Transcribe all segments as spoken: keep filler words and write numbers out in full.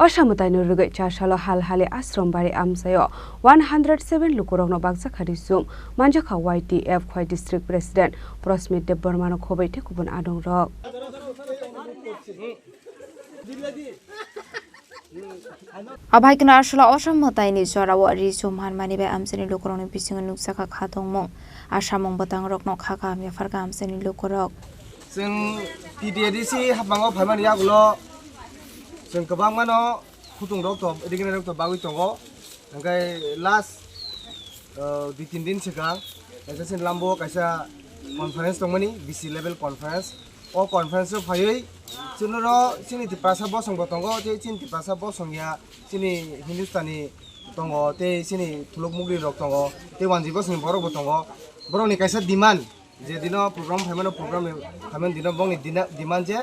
Bwsa mwtaino rwgwi chasalo Halhali Ashram Bari amchaio one hundred seven lukurokno bakjakha risum, manjakha Y T F Khwai District President Prosmit Debbarmano khobwi tei kubun adongrok. Abai kheno aswla Osom mwtaini jorao risum manmani bai amchaini lukurokni bisingo nukjakha khatungmung, asamung bwtangrokno kha kaham yapharkha amchaini lukurok. Chwng T T A D C hapmango phaimani yagulo chwng kwbangmano khutungrok to, rignai rok to bagwi tongo. Hingke last, uh, dui tin din swkang kaisa chini lambo kaisa conference tongmani, B C level conference. O conference o phaiwi chini ro chini Tiprasa bosong bo tongo, tei chini Tiprasa bosong ya chini Hindustani tongo, tei chini thuluk mugri rok tongo, tei wanjwi bosongni borok bo tongo. Borokni kaisa demand, je dino program phaimano, program phaimani dino bongni dina-, demand je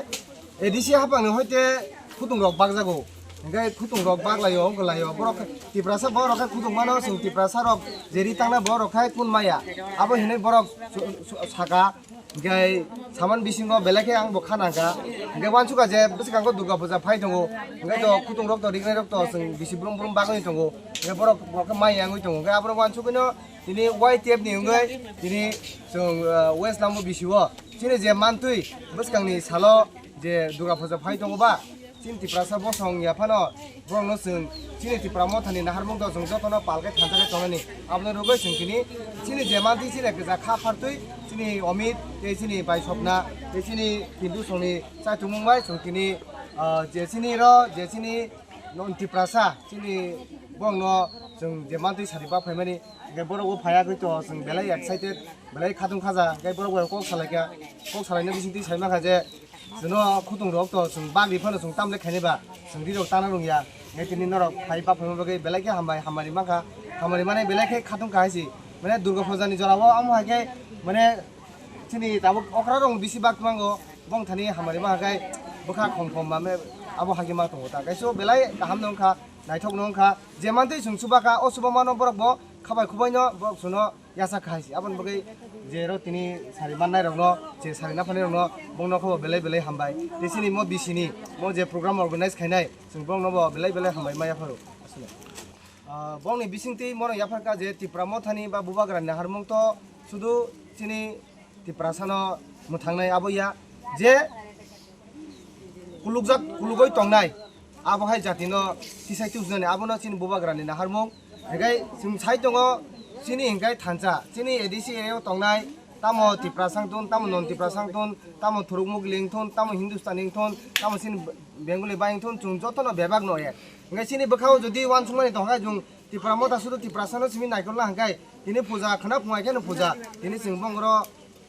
A D C hapangni hoite khutungrok bakjago. Hingke khutungrok baklaio, wngkolaio. Borok Tiprasa borok khe khutungmano, chwng Tiprasa rok je ri tangna borok khai kun maya. Abo hinwi borok su-, su-, saka. Hingke saman bisingo belai khe ang bo kha nangkha. Hingke wansukha je bwskango Durga puja phai tongo. Hingke to khutungrok to rignai rok to chwng bisi brum brum bagwi tongo. Hingke borok, borok khe maya wngwi tongo. Hingke aborok wansugwino tini Y T F ni wngwi tini chwng, uh, West Lambo B C o chini je mantwi bwskangni salo je Durga puja phai tongo ba, chini Tiprasa bosong yaphano borokno chwng chini Tipra mothani naharmung do chwng jotono pal khe thansa khe tongnani. Aboni rwgwi chwng tini chini je mantwi chini kwchak kha phartwi chini Omit tei chini bai Sopna tei chini Pintu songni chaitumung bai chwng tini, ah, je chini ro je chini non Tiprasa chini borokno chwng je mantwi sari bak phaimani, hingke borok bo phaiya gwi to chwng belai excited, belai khatung khaja, hingke borok bai kok salaikha, kok salaina bisingtwi sai mankha je chwngno khutung rok to chwng bagri phano chwng tamle khaini ba chwng ri rok tana rwngya, hingke tini norok phai bak phaima bagwi belai khe hambai, hambai mankha, hambai mani belai khe khatung kha hai si, mane Durga puja ni jora o amo hai khe mane chini tabuk okra rok bisi bak thango, bong thani hambai ma hai khe bwkha khom khom mame abo hai khe ma tongo ta, kaisa belai kaham no wngkha, naithok no wngkha, je mantwi chwng chuba kha o chuba mano borok bo khabai khubai no borok chwngno yachak khai si. Aboni bagwi je ro tini sari mannai rokno, je sari naphanai rokno, bongno khe bo belai belai hambai. Tei chini mo bisini, mo je program organize khainai, chwng bongno bo belai belai hambai ma yapharo. Aswk. Ah, bongni bisingtwi mono yapharkha je Tipra mothani ba Bubagrani naharmung to sudu chini Tiprasano mwthangnai abo ya je kulukjak, kulugoi tongnai, abo hai jatino tisai tubunani, abono chini Bubagrani naharmung. Hinkhe chwng sai tongo, chini hinkhe thansa, chini A D C area o tongnai, tamo Tiprasa wngthun, tamo non Tiprasa wngthun, tamo Thurukmukli wngthun, tamo Hindustani wngthun, tamo chini Bengali bai wngthun, chwng jotono bebak no ek. Hinkhe chini bwkhao jodi uansukmani tongkha, chwng Tipra motha sudu Tiprasano simi naikolna hinkhe, tini puja khwna phungai kheno puja, tini chwng bongoro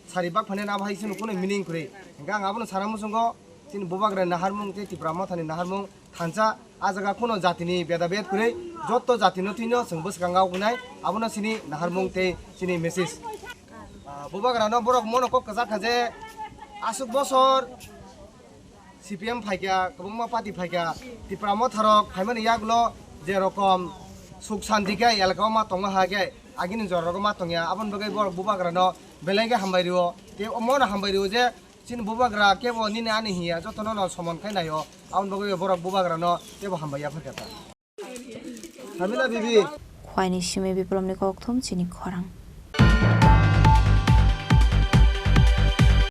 sari bak phani abo hai sini kunu meaning kwrwi. Hinkhe ang abono sana muchungo, chini Bubagrani naharmung tei Tipra mothani naharmung thansa, a jaga kunu jatini beda bed kwrwi, joto jatino thwino chwng bwskango wngnai, abono chini naharmung tei chini message. Ah, Bubagrano borok mono kok kwchak kha je aswk bosor C P M phaikha, kwbangma party phaikha, Tipra motharok phaimani yagulo je rokom suk santi khe elaka o ma tongma ha khe agini jora rogo ma tongya, aboni bagwi borok Bubagrano belai khe hambai rio. Tei omono hambai rio je chini Bubagra kebo nini ani hiya, jotono no somon khai naio, aboni bagwi borok Bubagrano kebo hambai ya phaikha ta. Hamila bibi. Khwaini simi Biplomni kokthum chini khorang.